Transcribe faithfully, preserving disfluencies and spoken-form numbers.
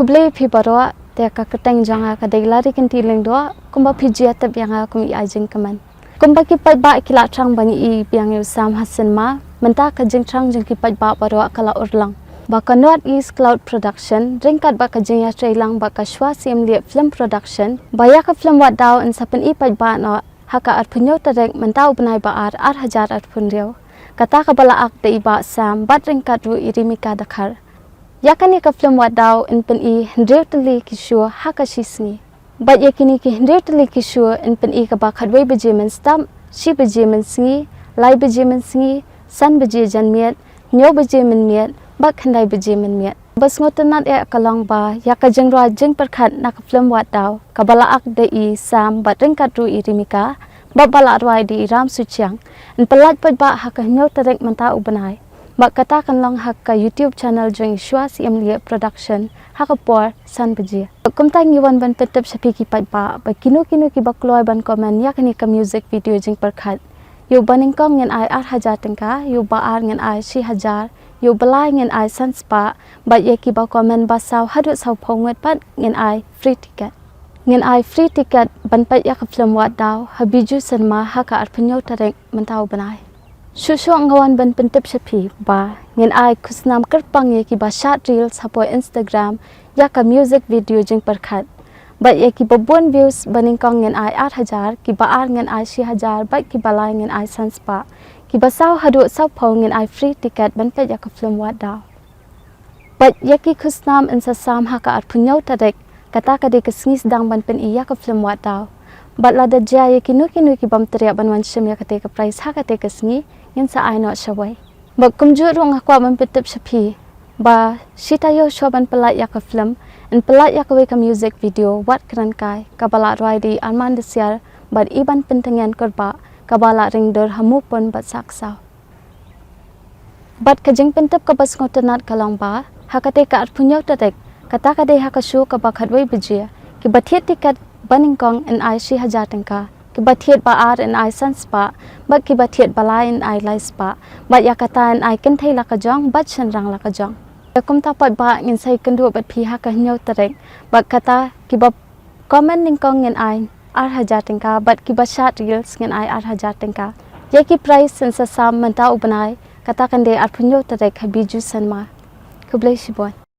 Khublei phi baroh, te ka kyrteng jong nga ka dei Larikynti Lyngdoh, kumba phi ju ïatip ïa nga kum i Ai Jingkmen. Kumba ki paidbah ki la thrang ban ïohi biang ïa u Sam ha cinema, mynta ka jingthrang jong ki paidbah baroh ka la urlong. Ba ka North East Cloud Production, ryngkat bad ka jingïatreilang bad ka Shwa Syiemlieh Film Production, ba ïa ka film Wad Daw yn sa pyni paidbah noh ha ka arphew hynñiew tarik mynta u bnai ba ar, ar hajar arphew hynriew. Kata kaba la act da i Bah Sam bad ryngkat ruh i Rimika Dkhar. Ïa kane ka film Wad Daw yn pyni hynriew tylli ki show ha ka shi sngi. Bad ïa kine ki hynriew tylli ki show yn pyni kaba khatwei baje mynstep, shi baje mynsngi, lai baje mynsngi, san baje janmiet, hynñiew baje mynmiet, bad khyndai baje mynmiet. Ba sngewtynnat eh ka long ba ïa ka jingrwai jingpyrkhat na ka film Wad Daw, kaba la act da i Sam bad ryngkat ruh i Rimika, bad ba la rwai da i Ram Suchiang, yn pyllait paidbah ha ka hynñiew tarik mynta u bnai. Bad kata kan long ha ka YouTube channel jong i Shwa Syiemlieh Production ha ka por san baje. Kumta ngi wan ban pyntip sha phi ki paidbah ba kino kino kiba kloi ban comment ïa kane ka music video jingpyrkhat. Ïa u banyngkong ngin ai ar hajar tyngka, ïa u ba ar ngin ai shi hajar, ïa u ba lai ngin ai san spah, bad ïa kiba comment ba saw haduh sawphew ngut pat ngin ai free ticket. Ngin ai free ticket ban peit ïa ka film Wad Daw ha Bijou Cinema ha ka arphew hynñiew tarik mynta u bnai. Shuh shuh nga wan ban pyntip sha phi ba ngin ai khusnam kyrpang ïa kiba shad reels hapoh Instagram ïa ka music video jingpyrkhat. Bad ïa kiba bun views banyngkong ngin ai ar hajar, kiba ar ngin ai shi hajar, bad kiba lai ngin ai san spah. Kiba saw haduh sawphew ngin ai free ticket ban peit ïa ka film Wad Daw. Bad ïa ki khusnam yn sa sam ha ka arphew hynñiew tarik, kata ka dei ka sngi sdang ban pyni ïa ka film Wad Daw. Bad lada jia ïa kino kino ki bym treh ban wan shim ïa kata ka prize ha kata ka sngi, ngin sa ai noh shawei. Bad kumjuh ruh nga kwah ban pyntip sha phi ba shi taïew shuwa ban pyllait ïa ka film, yn pyllait ïa kawei ka music video Wat Kren Kai, kaba la rwai da i Arman Desiar bad i Ban Pyntngen Kurbah, kaba la ring dur ha Mupun bad Saksaw. Bad ka jingpyntip kaba sngewtynnat ka long ba ha kata ka arphew hynñiew tarik, kata ka dei ha ka show kaba khatwei baje, kiba thied ticket banyngkong yn ai shi hajar tyngka, kiba thied ba ar yn ai san spah, bad kiba thied ba lai yn ai lai spah, bad ïa kata yn ai kynthei la ka jong bad shynrang la ka jong. Ïa kumta paidbah ngin sa ïakynduh bad phi ha ka hynñiew tarik, bad kata kiba comment nyngkong ngin ai ar hajar tyngka, bad kiba shad reels ngin ai ar hajar tyngka. Ïa ki prize yn sa sam mynta u bnai, kata kan dei arphew hynñiew tarik ha Bijou Cinema. Khublei shibun.